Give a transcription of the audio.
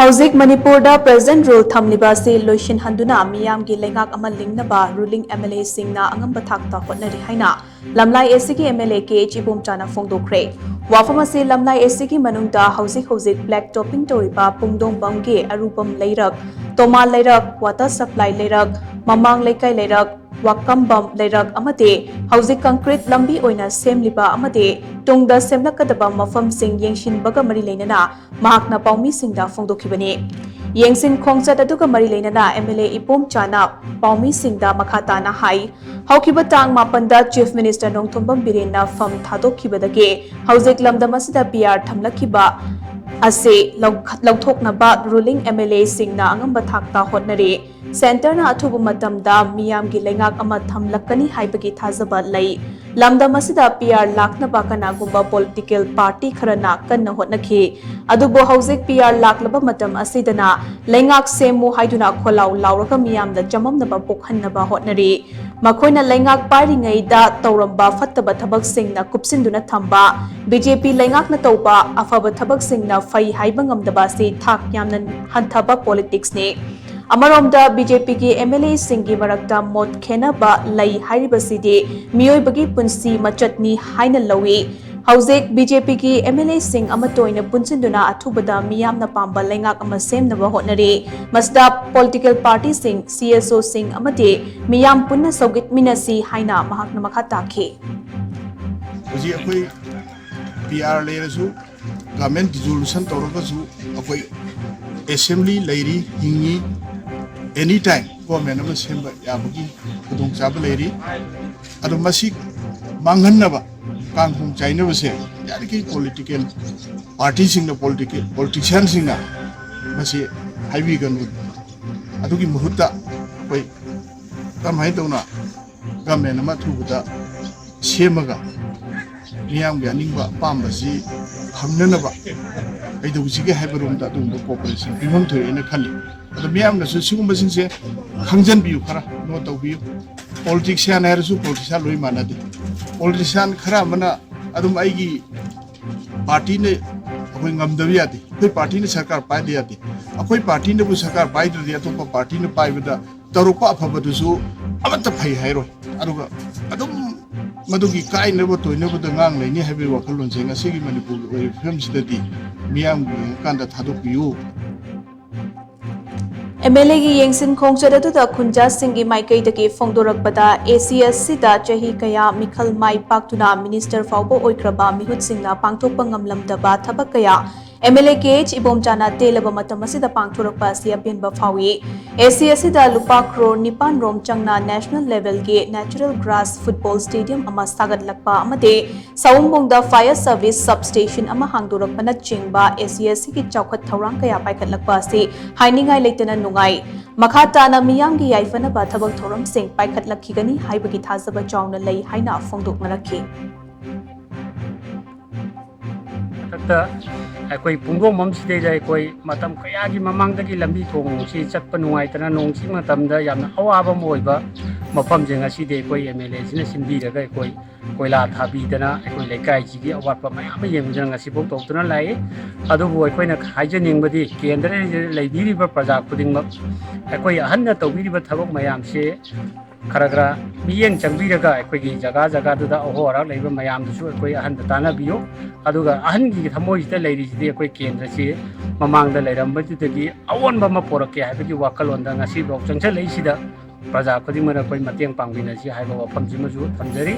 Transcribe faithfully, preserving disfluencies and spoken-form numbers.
ꯍꯧꯖꯤꯛ ꯃꯅꯤꯄꯨꯔꯗ present rule ꯊꯝꯂꯤꯕ ꯑꯁꯤ ꯂꯣꯏꯁꯤꯟꯍꯟꯗꯨꯅ ꯃꯤꯌꯥꯝꯒꯤ ꯂꯩꯉꯥꯛ ꯑꯃ ꯂꯤꯡꯅꯕ ruling MLA ꯁꯤꯡꯅ ꯑꯉꯝꯕ ꯊꯥꯛꯇ ꯍꯣꯠꯅꯔꯤ ꯍꯥꯏꯅ ꯂꯝꯂꯥꯏ AC ꯒꯤ MLA ꯀꯦ ꯑꯦꯆ ꯏꯕꯣꯝꯆꯥꯅ ꯐꯣꯡꯗꯣꯛꯈ꯭ꯔꯦ꯫ ꯋꯥꯐꯝ ꯑꯁꯤ ꯂꯝꯂꯥꯏ AC ꯒꯤ ꯃꯅꯨꯡꯗ ꯍꯧꯖꯤꯛ ꯍꯧꯖꯤꯛ black topping ꯇꯧꯔꯤꯕ ꯄꯨꯡꯗꯣꯡꯕꯝꯒꯤ ꯑꯔꯨꯕꯝ ꯂꯩꯔꯛ, ꯇꯣꯃꯥ ꯂꯩꯔꯛ, water supply ꯂꯩꯔꯛ, ꯃꯃꯥꯡ ꯂꯩꯀꯥꯏ ꯂꯩꯔꯛ, ꯋꯥꯀꯝꯕꯝ ꯂꯩꯔꯛ ꯑꯃꯗꯤ ꯍꯧꯖꯤꯛ concrete ꯂꯝꯕꯤ ꯑꯣꯏꯅ ꯁꯦꯝꯂꯤꯕ ꯑꯃꯗꯤ ꯇꯨꯡꯗ ꯁꯦꯝꯂꯛꯀꯗꯕ ꯃꯐꯝꯁꯤꯡ ꯌꯦꯡꯁꯤꯟꯕꯒ ꯃꯔꯤ ꯂꯩꯅꯅ ꯃꯍꯥꯛꯅ ꯄꯥꯎꯃꯤꯁꯤꯡꯗ ꯐꯣꯡꯗꯣꯛꯈꯤꯕꯅꯤ꯫ ꯌꯦꯡꯁꯤꯟ ꯈꯣꯡꯆꯠ ꯑꯗꯨꯒ ꯃꯔꯤ ꯂꯩꯅꯅ MLA ꯏꯕꯣꯝꯆꯥꯅ ꯄꯥꯎꯃꯤꯁꯤꯡꯗ ꯃꯈꯥ ꯇꯥꯅ ꯍꯥꯏ, ꯍꯧꯈꯤꯕ ꯇꯥꯡ ꯃꯥꯄꯟꯗ Chief Minister ꯅꯣꯡꯊꯣꯝꯕꯝ ꯕꯤꯔꯦꯟꯅ ꯐꯝ ꯊꯥꯗꯣꯛꯈꯤꯕꯗꯒꯤ ꯍꯧꯖꯤꯛ ꯂꯝꯗꯝ ꯑꯁꯤꯗ PR ꯊꯝꯂꯛꯈꯤꯕ ꯑꯁꯤ ꯂꯧ-, ꯂꯧꯊꯣꯛꯅꯕ ruling MLA ꯁꯤꯡꯅ ꯑꯉꯝꯕ ꯊꯥꯛꯇ ꯍꯣꯠꯅꯔꯤ꯫ Centre ꯅ ꯑꯊꯨꯕ ꯃꯇꯝꯗ ꯃꯤꯌꯥꯝꯒꯤ ꯂꯩꯉꯥꯛ ꯑꯃ ꯊꯝꯂꯛꯀꯅꯤ ꯍꯥꯏꯕꯒꯤ ꯊꯥꯖꯕ ꯂꯩ꯫ ꯂꯝꯗꯝ ꯑꯁꯤꯗ PR ꯂꯥꯛꯅꯕ ꯀꯅꯥꯒꯨꯝꯕ political party ꯈꯔꯅ ꯀꯟꯅ ꯍꯣꯠꯅꯈꯤ꯫ ꯑꯗꯨꯕꯨ ꯍꯧꯖꯤꯛ PR ꯂꯥꯛꯂꯕ ꯃꯇꯝ ꯑꯁꯤꯗꯅ ꯂꯩꯉꯥꯛ ꯁꯦꯝꯃꯨ ꯍꯥꯏꯗꯨꯅ ꯈꯣꯜꯂꯥꯎ ꯂꯥꯎꯔꯒ ꯃꯤꯌꯥꯝꯗ ꯆꯃꯝꯅꯕ ꯄꯣꯛꯍꯟꯅꯕ ꯍꯣꯠꯅꯔꯤ꯫ ꯃꯈꯣꯏꯅ ꯂꯩꯉꯥꯛ ꯄꯥꯏꯔꯤꯉꯩꯗ ꯇꯧꯔꯝꯕ ꯐꯠꯇꯕ ꯊꯕꯛꯁꯤꯡꯅ ꯀꯨꯞꯁꯤꯟꯗꯨꯅ ꯊꯝꯕ, BJP ꯂꯩꯉꯥꯛꯅ ꯇꯧꯕ ꯑꯐꯕ ꯊꯕꯛꯁꯤꯡꯅ ꯐꯩ ꯍꯥꯏꯕ ꯉꯝꯗꯕ ꯑꯁꯤ ꯊꯥꯛ ꯌꯥꯝꯅ ꯍꯟꯊꯕ politics ꯅꯤ꯫ ꯑꯃꯔꯣꯝꯗ BJP ꯒꯤ MLA ꯁꯤꯡꯒꯤ ꯃꯔꯛꯇ ꯃꯣꯠ ꯈꯦꯟꯅꯕ ꯂꯩ ꯍꯥꯏꯔꯤꯕꯁꯤꯗꯤ ꯃꯤꯑꯣꯏꯕꯒꯤ ꯄꯨꯟꯁꯤ ꯃꯆꯠꯅꯤ ꯍꯥꯏꯅ ꯂꯧꯏ꯫ ꯍꯧꯖꯤꯛ BJP ꯒꯤ MLA ꯁꯤꯡ ꯑꯃꯠꯇ ꯑꯣꯏꯅ ꯄꯨꯟꯁꯤꯟꯗꯨꯅ ꯑꯊꯨꯕꯗ ꯃꯤꯌꯥꯝꯅ ꯄꯥꯝꯕ ꯂꯩꯉꯥꯛ ꯑꯃ ꯁꯦꯝꯅꯕ ꯍꯣꯠꯅꯔꯤ꯫ ꯃꯁꯤꯗ political party ꯁꯤꯡ, CSO ꯁꯤꯡ ꯑꯃꯗꯤ ꯃꯤꯌꯥꯝ ꯄꯨꯟꯅ ꯁꯧꯒꯠꯃꯤꯟꯅꯁꯤ ꯍꯥꯏꯅ ꯃꯍꯥꯛꯅ ꯃꯈꯥ ꯇꯥꯈꯤ꯫ ꯍꯧꯖꯤꯛ ꯑꯩꯈꯣꯏ PR ꯂꯩꯔꯁꯨ, government dissolution ꯇꯧꯔꯒꯁꯨ ꯑꯩꯈꯣꯏ assembly ꯂꯩꯔꯤ, ꯍꯤꯡꯉꯤ, any time government ꯑꯃ ꯁꯦꯝꯕ ꯌꯥꯕꯒꯤ ꯈꯨꯗꯣꯡꯆꯥꯕ ꯂꯩꯔꯤ꯫ ꯑꯗꯣ ꯃꯁꯤ ꯃꯥꯡꯍꯟꯅꯕ, ꯀꯥꯡꯈꯣꯡ ꯆꯥꯏꯅꯕꯁꯦ ꯌꯥꯔꯤꯈꯩ political party ꯁꯤꯡꯅ, political, politician ꯁꯤꯡꯅ ꯃꯁꯤ ꯍꯥꯏꯕꯤꯒꯅꯨ꯫ ꯑꯗꯨꯒꯤ ꯃꯍꯨꯠꯇ ꯑꯩꯈꯣꯏ ꯀꯔꯝꯍꯥꯏꯅ ꯇꯧꯅ government ꯑꯃ ꯑꯊꯨꯕꯗ ꯁꯦꯝꯃꯒ ꯃꯤꯌꯥꯝꯒꯤ ꯑꯅꯤꯡꯕ ꯑꯄꯥꯝꯕꯁꯤ ꯐꯪꯅꯅꯕ ꯀꯩꯗꯧꯁꯤꯒꯦ ꯍꯥꯏꯕꯔꯣꯝꯗ ꯑꯗꯨꯒꯨꯝꯕ cooperation ꯄꯤꯐꯝ ꯊꯣꯛꯑꯦꯅ ꯈꯜꯂꯤ꯫ ꯑꯗꯣ ꯃꯤꯌꯥꯝꯅꯁꯨ ꯁꯤꯒꯨꯝꯕꯁꯤꯡꯁꯦ ꯈꯪꯖꯟꯕꯤꯌꯨ, ꯈꯔ note ꯇꯧꯕꯤꯌꯨ꯫ Politician ꯍꯥꯏꯔꯁꯨ politician ꯂꯣꯏ ꯃꯥꯟꯅꯗꯦ꯫ Politician ꯈꯔ ꯑꯃꯅ ꯑꯗꯨꯝ ꯑꯩꯒꯤ party ꯅ ꯑꯩꯈꯣꯏ ꯉꯝꯗꯕ ꯌꯥꯗꯦ꯫ ꯑꯩꯈꯣꯏ ꯄꯥꯔꯇꯤꯅ ꯁꯔꯀꯥꯔ ꯄꯥꯏꯗ ꯌꯥꯗꯦ꯫ ꯑꯩꯈꯣꯏ ꯄꯥꯔꯇꯤꯅꯕꯨ ꯁꯔꯀꯥꯔ ꯄꯥꯏꯗ꯭ꯔꯗꯤ ꯑꯇꯣꯞꯄ ꯄꯥꯔꯇꯤꯅ ꯄꯥꯏꯕꯗ ꯇꯧꯔꯛꯄ ꯑꯐꯕꯗꯨꯁꯨ ꯑꯃꯠꯇ ꯐꯩ ꯍꯥꯏꯔꯣꯏ꯫ ꯑꯗꯨꯒ ꯑꯗꯨꯝ ꯃꯗꯨꯒꯤ ꯀꯥꯏꯅꯕ ꯇꯣꯏꯅꯕꯗ ꯉꯥꯡ ꯂꯩꯅꯤ ꯍꯥꯏꯕꯒꯤ ꯋꯥꯈꯜꯂꯣꯟꯁꯦ ꯉꯁꯤꯒꯤ ꯃꯅꯤꯄꯨꯔꯒꯤ ꯑꯣꯏꯔꯤꯕ ꯐꯤꯕꯝꯁꯤꯗꯗꯤ ꯃꯤꯌꯥꯝꯒꯤ ꯌꯦꯡꯉꯀꯥꯟꯗ ꯊꯥꯗꯣꯛꯄꯤꯌꯨ꯫ ꯑꯦꯝ ꯑꯦꯜ ꯑꯦꯒꯤ ꯌꯦꯡꯁꯤꯟ ꯈꯣꯡꯆꯠ ꯑꯗꯨꯗ ꯈꯨꯟꯖꯥꯁꯤꯡꯒꯤ ꯃꯥꯏꯀꯩꯗꯒꯤ ꯐꯣꯡꯗꯣꯔꯛꯄꯗ, ꯑꯦ ꯁꯤ ꯑꯦꯁ ꯁꯤꯗ ꯆꯍꯤ ꯀꯌꯥ ꯃꯤꯈꯜ ꯃꯥꯏ ꯄꯥꯛꯇꯨꯅ ꯃꯤꯅꯤꯁꯇꯔ ꯐꯥꯎꯕ ꯑꯣꯏꯈ꯭ꯔꯕ ꯃꯤꯍꯨꯠꯁꯤꯡꯅ ꯄꯥꯡꯊꯣꯛꯄ ꯉꯝꯂꯝꯗꯕ ꯊꯕꯛ ꯀꯌꯥ M L A K H ꯏꯕꯣꯝꯆꯥꯅ ꯇꯦꯜꯂꯕ ꯃꯇꯝ ꯑꯁꯤꯗ ꯄꯥꯡꯊꯣꯔꯛꯄ ꯑꯁꯤ ꯑꯄꯦꯟꯕ ꯐꯥꯎꯏ꯫ ꯑꯦ ꯁꯤ ꯑꯦꯁ ꯁꯤꯗ ꯂꯨꯄꯥ ꯀ꯭ꯔꯣꯔ ꯅꯤꯄꯥꯟ ꯔꯣꯝ ꯆꯪꯅ ꯅꯦꯁꯅꯦꯜ ꯂꯦꯚꯦꯜꯒꯤ ꯅꯦꯆꯔꯦꯜ ꯒ꯭ꯔꯥꯁ ꯐꯨꯠꯕꯣꯜ ꯁ꯭ꯇꯦꯗꯤꯌꯝ ꯑꯃ ꯁꯥꯒꯠꯂꯛꯄ ꯑꯃꯗꯤ ꯁꯑꯣꯝꯕꯨꯡꯗ ꯐꯥꯌꯔ ꯁꯔꯚꯤꯁ ꯁꯕ ꯁ꯭ꯇꯦꯁꯟ ꯑꯃ ꯍꯥꯡꯗꯣꯔꯛꯄꯅꯆꯤꯡꯕ ꯑꯦ ꯁꯤ ꯑꯦꯁ ꯁꯤꯒꯤ ꯆꯥꯎꯈꯠ ꯊꯧꯔꯥꯡ ꯀꯌꯥ ꯄꯥꯏꯈꯠꯂꯛꯄ ꯑꯁꯤ ꯍꯥꯏꯅꯤꯡꯉꯥꯏ ꯂꯩꯇꯅ ꯅꯨꯡꯉꯥꯏ꯫ ꯃꯈꯥ ꯇꯥꯅ ꯃꯤꯌꯥꯝꯒꯤ ꯌꯥꯏꯐꯅꯕ ꯊꯕꯛ ꯊꯧꯔꯝꯁꯤꯡ ꯄꯥꯏꯈꯠꯂꯛꯈꯤꯒꯅꯤ ꯍꯥꯏꯕꯒꯤ ꯊꯥꯖꯕ ꯆꯥꯎꯅ ꯂꯩ ꯍꯥꯏꯅ ꯐꯣꯡꯗꯣꯛꯅꯔꯛꯈꯤ꯫ ꯃꯊꯛꯇ ꯑꯩꯈꯣꯏ ꯄꯨꯡꯗꯣꯡꯕꯝꯁꯤꯗꯩꯗ ꯑꯩꯈꯣꯏ ꯃꯇꯝ ꯀꯌꯥꯒꯤ ꯃꯃꯥꯡꯗꯒꯤ ꯂꯝꯕꯤ ꯊꯣꯡꯁꯤ ꯆꯠꯄ ꯅꯨꯡꯉꯥꯏꯇꯅ ꯅꯣꯡ ꯆꯤꯡ ꯃꯇꯝꯗ ꯌꯥꯝꯅ ꯑꯋꯥꯕ ꯑꯃ ꯑꯣꯏꯕ ꯃꯐꯝꯁꯦ ꯉꯁꯤꯗꯤ ꯑꯩꯈꯣꯏ ꯑꯦꯝ ꯑꯦꯜ ꯑꯦꯁꯤꯅ ꯁꯤꯟꯕꯤꯔꯒ ꯑꯩꯈꯣꯏ ꯀꯣꯏꯂꯥ ꯊꯥꯕꯤꯗꯅ ꯑꯩꯈꯣꯏ ꯂꯩꯀꯥꯏꯁꯤꯒꯤ ꯑꯋꯥꯠꯄ ꯃꯌꯥꯝ ꯑꯃ ꯌꯦꯡꯕꯤꯗꯅ ꯉꯁꯤꯐꯥꯎ ꯇꯧꯗꯨꯅ ꯂꯥꯛꯏ꯫ ꯑꯗꯨꯕꯨ ꯑꯩꯈꯣꯏꯅ ꯍꯥꯏꯖꯅꯤꯡꯕꯗꯤ ꯀꯦꯟꯗ꯭ꯔꯗ ꯂꯩꯕꯤꯔꯤꯕ ꯄ꯭ꯔꯖꯥ ꯈꯨꯗꯤꯡꯃꯛ ꯑꯩꯈꯣꯏ ꯑꯍꯟꯅ ꯇꯧꯕꯤꯔꯤꯕ ꯊꯕꯛ ꯃꯌꯥꯝꯁꯦ ꯈꯔ ꯈꯔ ꯃꯤꯠꯌꯦꯡ ꯆꯪꯕꯤꯔꯒ ꯑꯩꯈꯣꯏꯒꯤ ꯖꯒꯥ ꯖꯒꯥꯗꯨꯗ ꯑꯍꯣ ꯑꯔꯥꯛ ꯂꯩꯕ ꯃꯌꯥꯝꯗꯨꯁꯨ ꯑꯩꯈꯣꯏ ꯑꯍꯟꯗ ꯇꯥꯟꯅꯕꯤꯌꯨ꯫ ꯑꯗꯨꯒ ꯑꯍꯟꯒꯤ ꯊꯃꯣꯏꯁꯤꯗ ꯂꯩꯔꯤꯁꯤꯗꯤ ꯑꯩꯈꯣꯏ ꯀꯦꯟꯗ꯭ꯔꯁꯤ ꯃꯃꯥꯡꯗ ꯂꯩꯔꯝꯕꯗꯨꯗꯒꯤ ꯑꯑꯣꯟꯕ ꯑꯃ ꯄꯣꯔꯛꯀꯦ ꯍꯥꯏꯕꯒꯤ ꯋꯥꯈꯜꯂꯣꯟꯗ ꯉꯁꯤꯐꯥꯎ ꯆꯪꯁꯤꯜꯂꯛꯏꯁꯤꯗ ꯄ꯭ꯔꯖꯥ ꯈꯨꯗꯤꯡꯃꯛꯅ ꯑꯩꯈꯣꯏ ꯃꯇꯦꯡ ꯄꯥꯡꯃꯤꯟꯅꯁꯤ ꯍꯥꯏꯕ ꯋꯥꯐꯝꯁꯤꯃꯁꯨ ꯊꯝꯖꯔꯤ꯫